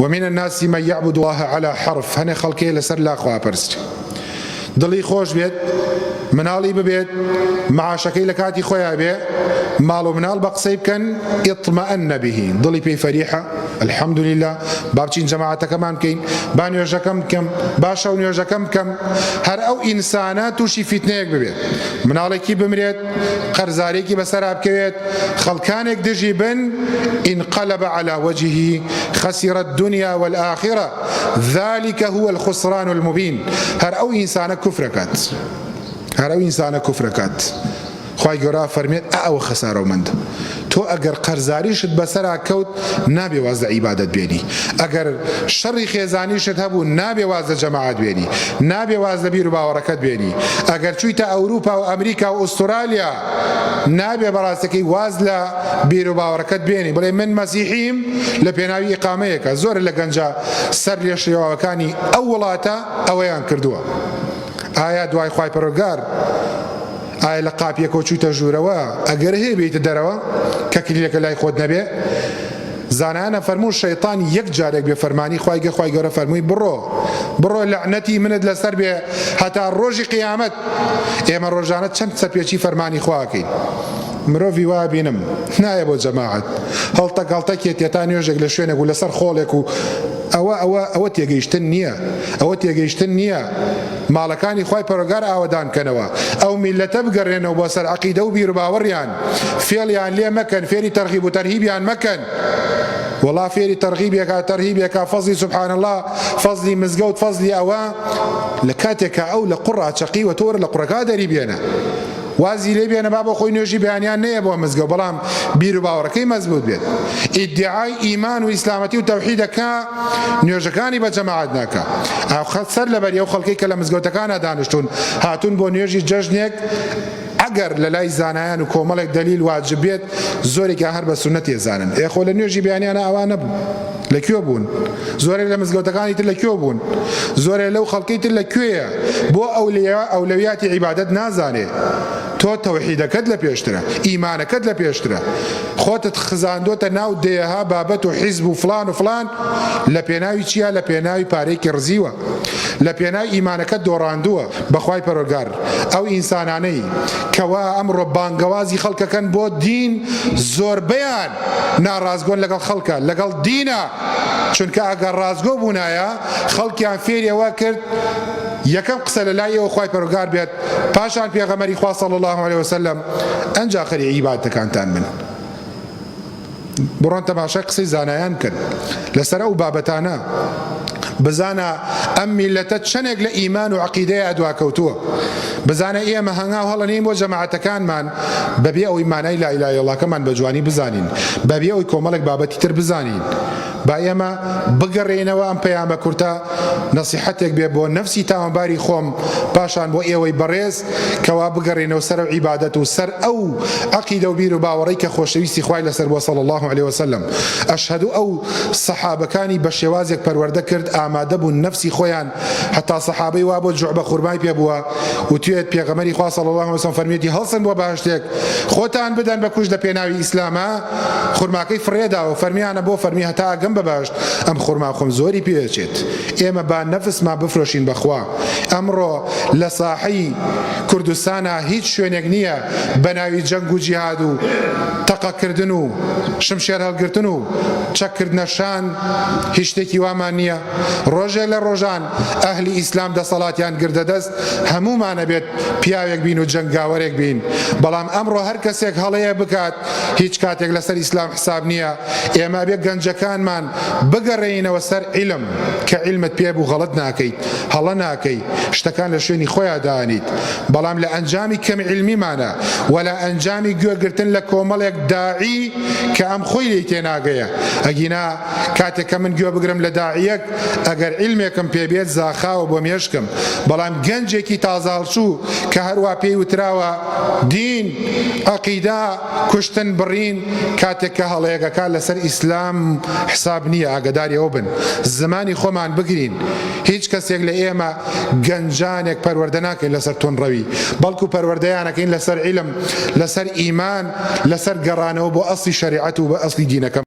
ومن الناس من یعبد اللە علی حرف، هەنێ خەڵک هەیە لەسەر لا خواپەرستی دڵی خۆش بێت مناڵی ببێت معاشەکەی لە کاتی خۆیا بێ ماڵ و مناڵ بە قسەی بکەن اطمئن به دڵی پێی فەریحە الحمدللە با بچین جەماعەتەکەمان بکەین با نوێژەکەم بکەم با شەو نوێژەکەم بکەم هەر ئەو ئینسانە تووشی فیتنەیەک ببێت مناڵێکی بمرێت قەرزارێکی بەسەرا بکەوێت خەڵکانێک دژی بن انقلب علی وجهه خسر الدنیا والآخرە ذلک هو الخسران المبین هەر ئەو ئینسانە کوفرەکات هەر ئەو ئینسانە کوفرەکات خوای گەورە فەرمێت ئا ئەوە خەسارەومەندە تۆ ئەگەر قەرزاریشت بەسەرا کەوت نابێ واز لە عیبادەت بێنی ئەگەر شەڕی خێزانیشت هەبوو نابێ واز لە جەماعەت بێنی نابێ واز لە بیر و باوەڕەکەت بێنی ئەگەر چوویتە ئەوروپا و ئەمریکا و ئوسترالیا نابێ بەڕاستەکەی واز لە بیر و باوەڕەکەت بێنی بڵێ من مەسیحیم لە پێناوی ئیقامەیەکە زۆر لە گەنجە سەر لێشێواوەکانی ئەو وڵاتە ئەوەیان کردووە ئایا دوای خوای پەروەردگار ئایا لە قاپیەکەوە چوویتە ژوورەوە ئەگەر هەیە بێیتە دەرەوە کە کلیلەکە لای خۆت نەبێ زانایانە فەرموو شەیتان یەک جارێک بێ فەرمانی خوای گە خوای گەورە فەرمووی بڕۆ بڕۆ لەعنەتی منت لەسەر بێ هەتا ڕۆژی قیامەت ئێمە ڕۆژانە چەند سەرپێچی فەرمانی خواکەین مرۆڤی وا بینم نایە بۆ جەماعەت هەڵتەک هەڵتەکێتیە تا نوێژێک لە شوێنێک و لەسەر خۆڵێک و ئەوە ئەوە ئەوە تێگەیشتن نییە ئەوە تێگەیشتن نییە ماڵەکانی خوای پەروەردگار ئاوەدان بکەنەوە ئەو میللەتە بگەڕێنەوە بۆ سەر عەقیدە و بیروباوەڕیان فێڵیان لێ مەکەن فێری تەرغیب و تەرهیبیان مەکەن وەڵا فێری تەرغیبێکا تەرهیبێکا فەزلی سبحان اللە فەزلی مزگەوت فەزلی ئەوە لە کاتێکا ئەو لە قوڕا چەقیوە تۆ وەرە لە قوڕەکا دەری بێنە وازی لێ بێنە با بۆ خۆی نوێژی بەیانیان نەیە بۆ مزگەوت بەڵام بیر و باوەڕەکەی مەزبوت بێت ئیدعای ئیمان و ئیسلامەتی و تەوحیدەکە نوێژەکانی بە جەماعەت ناکا ئاخە سەر لەبەری ئەو خەڵکەی کە لە مزگەوتەکانا دانیشتوون هاتوون بۆ نوێژی جەژنێک ئەگەر لە لای زانایان و کۆمەڵێک دەلیل واجب بێت زۆرێکیان هەر بە سوننەت ئێزانن ئێ خۆ لە نوێژی بەیانیانا ئەوا نەبوو لە کوێ بوون زۆرێک لە مزگەوتەکانی تر لە کوێ بوون زۆرێ لەو خەڵکەی تر لە کوێیە بۆ ئەولەویاتی عیبادەت نازانێ تۆ تەوحیدەکەت لە پێشترە ئیمانەکەت لە پێشترە خۆتت خزاندۆتە ناو دەیەها بابەت و حیزب و فڵان و فڵان لە پێناوی چیا لە پێناوی پارەیەکی ڕزیوە لە پێناوی ئیمانەکەت دۆڕاندووە بەخوای پەروەرگار ئەو ئینسانانەی کەوا ئەمڕۆ بانگەوازی خەڵکەکەن بۆ دین زۆربەیان ناڕاستگۆن لەگەڵ خەڵکە لەگەڵ دینە چونکە ئەگەر ڕاستگۆ بوونایە خەڵکیان فێری ئەوە کرد یەکەم قسە لە لای ئێوە خوای پەروەرگار بێت پاشان پێغەمبەری خوا صلی اللە علیە وسلم ئەنجا خەریکی عیبادەتەکانتان بن بڕۆن تەماشای قسەی زانایان بکەن لەسەر ئەو بابەتانە بزانە ئەم میلەتە چەندێک لە ئیمان و عقیدەیە دواکەوتووە بزانە ئێمە هەنگاو هەڵەنین بۆ جەماعەتەکانمان بەبێ ئەوەی مانای لا اله الا اللەکەمان بە جوانی بزانین بەبێ ئەوەی کۆمەڵێک بابەتی تر بزانین با ئێمە بگەڕێینەوە ئەم پەیامە کورتە نەسیحەتێک بێ بۆ نەفسی تاوانباری خۆم پاشان بۆ ئێوەی بەڕێز کەوا بگەڕێینەوە سەر ئەو عیبادەت و سەر ئەو عەقیدە و بیر و باوەڕەی کە خۆشەویستی خوای لەسەر بووە صلی اللە علیە وسلم ئەشهەدو ئەو سەحابەکانی بە شێوازێک پەروەردە کرد ئامادە بوون نەفسی خۆیان هەتا سەحابەی وا بۆ جوعبە خورمای پێ بووە وتوێت پێغەمبەری خوا صلی اللە علیە وسلم فەرمیەتی هەڵسن بۆ بەهەشتێک خۆتان بدەن بە کوشت لە پێناوی ئیسلاما خورماکەی فڕێداوە فەرمیانە بۆ فەرمی هەتا ئەگەم بە بەهەشت ئەم خورما خۆم زۆری پێچێت ئێمە با نەفسمان بفرۆشین بەخوا ئەمڕۆ لە ساحەی کوردستانا هیچ شوێنێک نییە بە ناوی جەنگ و جیهاد و تەقەکردن و شمشێر هەڵگرتن و چەککردنە شان هیچ شتێکی وامان نییە ڕۆژێک لە ڕۆژان ئەهلی ئیسلام دەسەڵاتیان گردە دەست هەموومان ئەبێت پیاوێک بین و جەنگاوەرێک بین بەڵام ئەمڕۆ هەر کەسێک هەڵەیە بکات هیچ کاتێک لەسەر ئیسلام حساب نییە ئێمە ئەبێ گەنجەکانمان بگەڕێینەوە سەر عیلم کە عیلمت پێ بوو غەڵەت ناکەیت هەڵە ناکەی شتەکان لە شوێنی خۆیا دانیت بەڵام لە ئەنجامی کەم عیلمیمانە وە لە ئەنجامی گوێگرتن لە کۆمەڵێک داعی کە ئەم خۆی لێی تێناگەیە ئەگینا کاتێک کە من گوێ بگرم لە داعیەک ئەگەر عیلمێکم پێ بێت زاخاوە بۆ مێشکم بەڵام گەنجێکی تازە هەڵچوو کە هەروا پێی وتراوە دین عەقیدە کوشتن بڕین کاتێک کە هەڵەیەک ئەکات لەسەر ئیسلام حساب نییە ئاگەداری ئەوە بن زمانی خۆمان بگرین هیچ کەسێک لە ئێمە گەنجانێک پەروەردە ناکەین لەسەر توندڕەوی بەڵکو پەروەردەیانەکەین لەسەر عیلم لەسەر ئیمان لەسەر گەڕانەوە بۆ ئەسڵی شەریعەت و بە ئەسڵی دینەکەمان.